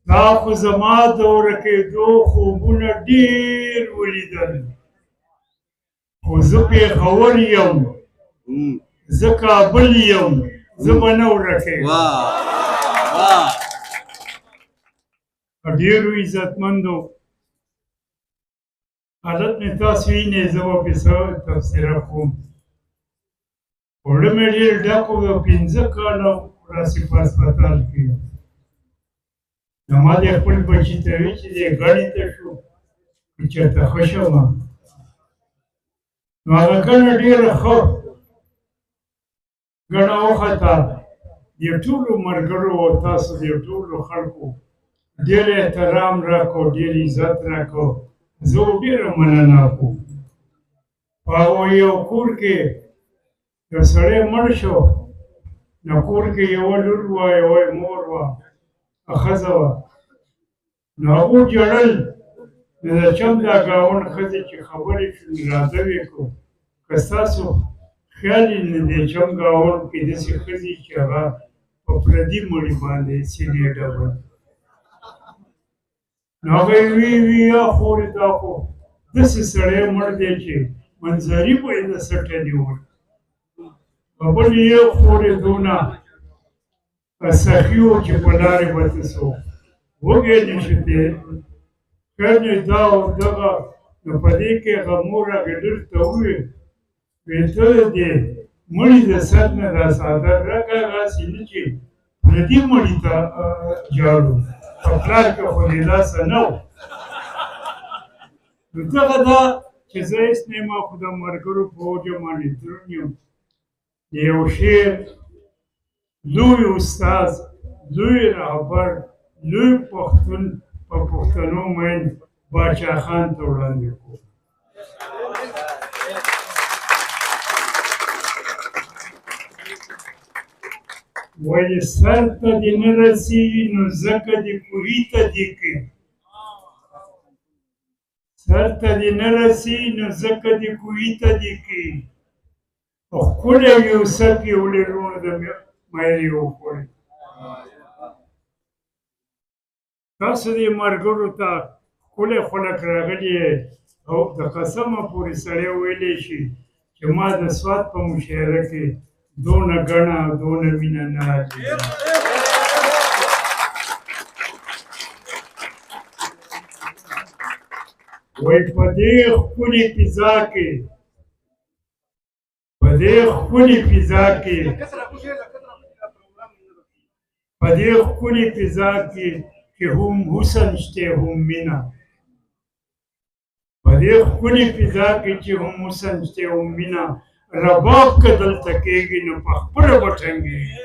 تا خو زما د ورکېدو خوبونه ډېر ولیدل، خو زه پېښور یم، زه کابل یم، زه به نه ورکېږم. ډېرو عزتمندو حالت مې تاسو وینئ، زه به پرې څه تبصره کوم. اوړه مې ډېر ډک و، 5 کاله راسې په هسپتال کې یم. نو ما د خپل بچي ته ویل چې دې ګڼې ته شو که چېرته ښه شم. نو هغه ګڼه ډېره ښه ګڼه وخته. دې ټولو ملګرو او تاسو دې ټولو خلکو ډېر احترام راکړو، ډېر عزت راکړو، زه ډېره مننه کوم. په هغو یو کور کې یو سړی مړ شو، نو کور کې یوه لور وه، یوه یې مور وه، ښځه وه. نو هغو ژړل. نو د چم دا ګاونډ ښځې چې خبرې شو، نو راته ویې کړو که ستاسو خیال یې نه دی چم ګاونډ کې داسې ښځې چې هغه په پردي مړي باندې سینې ډبل. نو هغه یې وی وی یا خورې دا خو داسې سړی مړ دی چې منظري به یې د سټه نیول. بل یې خورې دونه سخي و چې په لارې به ته څه وږی نه شي دی. که دا او دغه، نو په دې کې هغه مور هغې لور ته وویل، وی ته دې مړي د سر نه دا څادر راکړه، هغسې نه چې پردي مړي ته ژاړو، په پلار کې خو دې دا څه نه و. نو دغه دا چې زه هېڅ نه یم، خو د ملګرو په وجه باندې دروند یم. د یو شعر لوی استاد، لوی رهبر، لوی پښتون، په پښتنو مین باچا خان ته وړاندې کوم. وایي سر ته دې نه رسېږي نو ځکه دې کوهي ته دې کوي، سر ته دې نه رسېږي نو ځکه دې کوهي ته دې کوي. ښکلی یوسف یې ولې وروڼو د میرې وخوړې. تاسو دې ملګرو ته ښکلی خلک راغلي او د قسمه پورې سړی ویلی شي چې ما د سوات په مشاعره کې دونه ګڼه او دونه مینه نه لیدله. وایي په دې ښکلې فضا کې، په دې ښکلې فضا کې، په دې ښکلې فضا کې چې هم حسن شته هم مینه، په دې ښکلې فضا کې چې هم حسن شته هم مینه، رباب که دلته کېږي نو په خپله به ټنګېږي.